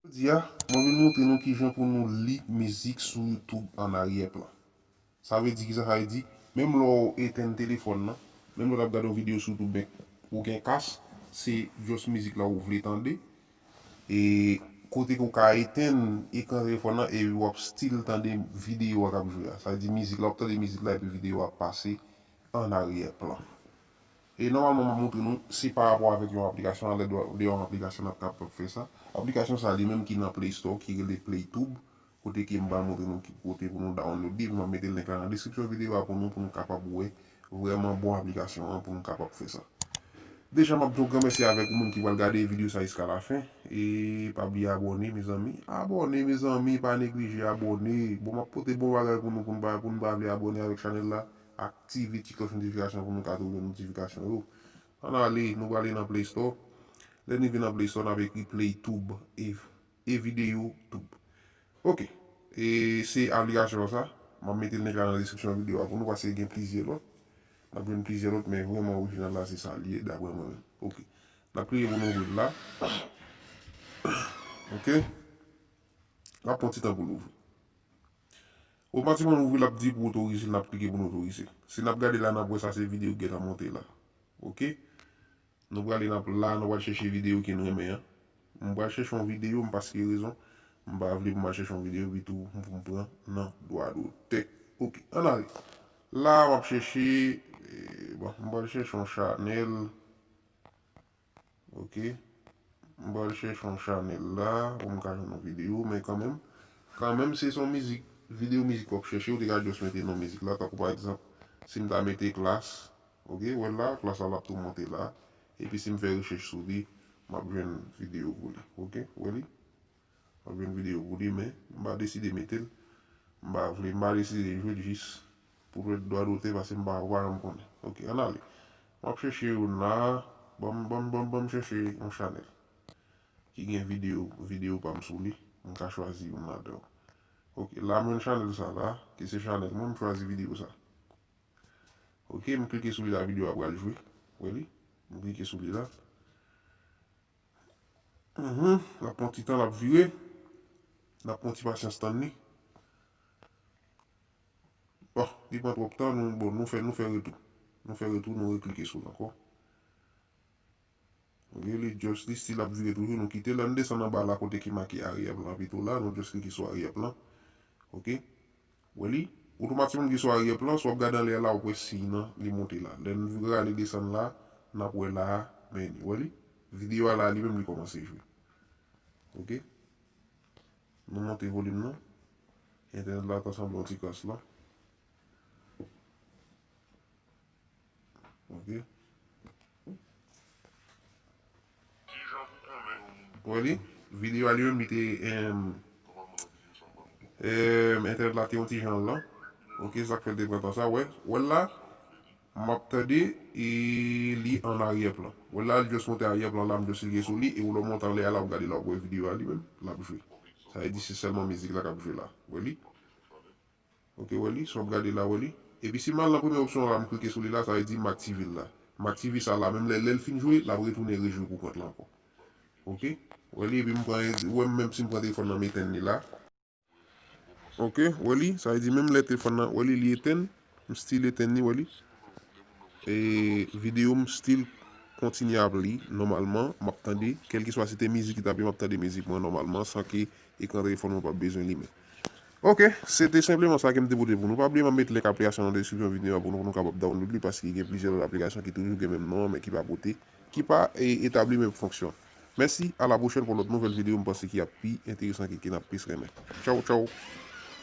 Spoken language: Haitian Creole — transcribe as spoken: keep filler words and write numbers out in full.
Jodi a, mwen vin montre nou kijan pou nou li mizik sou YouTube an aryè plan. Sa vle di kisa sa vle di? Menm lè w etenn telefòn nan, menm lè w t ap gade yon videyo sou YouTube, men ou gen kas, se just mizik la ou vle tande. E kote ke w ka etenn ekran telefòn nan e w ap still tande videyo a k ap jwe a. Sa vle di mizik la, w ap tande mizik la epi videyo a ap pase an aryè plan. E nòmalman, m ap montre nou, se pa rapò avèk yon aplikasyon, anlè de, de yon aplikasyon n ap kapab fè sa. Aplikasyon sa li menm ki nan Play Store, ki rele PlayTube, kote ke m pral montre nou ki kote pou nou download li, epi m ap mete link la nan deskripsyon videyo a pou nou, pou nou kapab wè vrèman bon aplikasyon an, pou nou kapab fè sa. Deja, m ap di yon gran mèsi avèk ou menm ki pral gade videyo sa jiska lafen. E pa bliye abòne, mezanmi. Abòne, mezanmi, pa neglije abòne. Bon, m ap pote bon bagay pou nou, pou nou pa, pou nou pa vle abòne avèk chanèl la. Aktive ti klòch notifikasyon pou nou ka toujou notifikasyon yo. Ann ale, nou prale nan Play Store. Lè nou vin nan Play Store, n ap ekri PlayTube e, e videyo tube. Ok. E se aplikasyon sa. M ap mete link la nan deskripsyon videyo a pou nou, paske gen plizyè lòt. N ap jwenn plizyè lòt, men vrèman orijinal la se sa li ye, daprè mwen menm. Ok. N ap klike pou nou ouvri l la. Ok. L ap pran ti tan pou l ouvri. Otomatikman l ouvri, l ap di pou otorize, n ap klike pou nou otorize. Si n ap gade la, n ap wè sa se videyo ki gentan monte la. Ok. Nou prale nan la, nou pral chèche videyo ke nou renmen an. M pral chèche yon videyo, m paske rezon, m pa vle pou m al chèche yon videyo, epi tou pou m pran nan dwa dotè. Ok, ann ale. La, m ap chèche, eh, bon, m pral chèche yon chanèl. Ok. M pral chèche yon chanèl la, pou m ka jwenn yon videyo, men kanmenm, kanmenm, se son mizik, videyo mizik w ap chèche, ou te ka just mete non mizik la, tankou pa egzanp, si m ta mete Klass, Ok, wè l la, Klass la, l ap tou monte la. Epi si m fè rechèch sou li, m ap jwenn videyo pou li. Ok, wè li? M ap jwenn videyo pou li, men m pa deside mete l. M pa vle, m pa deside jwe l jis pou dwa dotè, paske m pa, ou pa janm konnen. Ok, ann ale. M ap chèche youn la. Ban m, ban m, ban m, ban m chèche yon chanèl ki gen videyo, videyo pa m sou li. M ka chwazi youn ladan yo. Ok, la m jwenn chanèl sa la, ki se chanèl mwen, m chwazi videyo sa. Ok, m klike sou li la, videyo a pral jwe. Wè li? M klike sou li la. Mhm, l ap pran ti tan, l ap vire. N ap pran ti pasyans tann li. Bon, li pran twòp tan, nou, bon, nou fè, nou fè retou. Nou fè retou, nou reklike sou l ankò. Ok, li just, li still ap vire toujou, nou kite l, ann desann anba la kote ki make arrière plan pito la, nou just klike sou arrière plan. Ok. Wè li? Otomatikman m gen sou arrière plan, si w ap gade anlè la, w ap wè siy nan, li monte la. Lè n rale desann la, n ap wè la, men li. Wè li? Videyo a la, li menm, li kòmanse jwe. Ok? Nou monte volim nan. Entènèt la ta sanble yon ti kras la. Ok. Wè li, videyo a li menm li te, em, em, entènèt la te yon ti jan lan. Ok, sa k fè l te pran tan sa, wè. Wè l la, m ap tande e li an aryè plan. Wè l la, l just monte aryè plan la, m just klike sou li, e w lè w monte anlè a la, w gade la, w wè videyo a li menm, l ap jwe. Sa vle di se sèlman mizik la k ap jwe la. Wè li? Ok, wè li, si w ap gade la, wè li. Epi si m al nan premye opsyon la, m klike sou li la, sa vle di m aktive l la. M aktive sa la, menm lè, lè l fin jwe, l ap retounen rejwe pou kont la ankò. Ok, wè li, epi m pran, wè m menm si m pran telefòn nan, m etenn li la. Ok, wè li, sa vle di menm lè telefòn nan, wè li, li etenn, m still etenn li, wè li. E videyo m still kontinye ap li, nòmalman, m ap tande, kèlkeswa si te mizik ki t ap li, m ap tande mizik mwen nòmalman, san ke ekran telefòn mwen p ap bezwen limen. Ok, se te senpleman sa ke m te pote pou nou. Pa bliye, m ap met link aplikasyon nan deskripsyon videyo a pou nou, pou nou kapab download li, paske gen plizyè lòt aplikasyon ki toujou gen menm non an, men ki pa pote, ki pa, e, etabli menm fonksyon. Mèsi, a la pwochèn pou lòt nouvèl videyo, m panse ki ap pi enteresan, ki, ki n ap plis renmen. Tchaw, tchaw.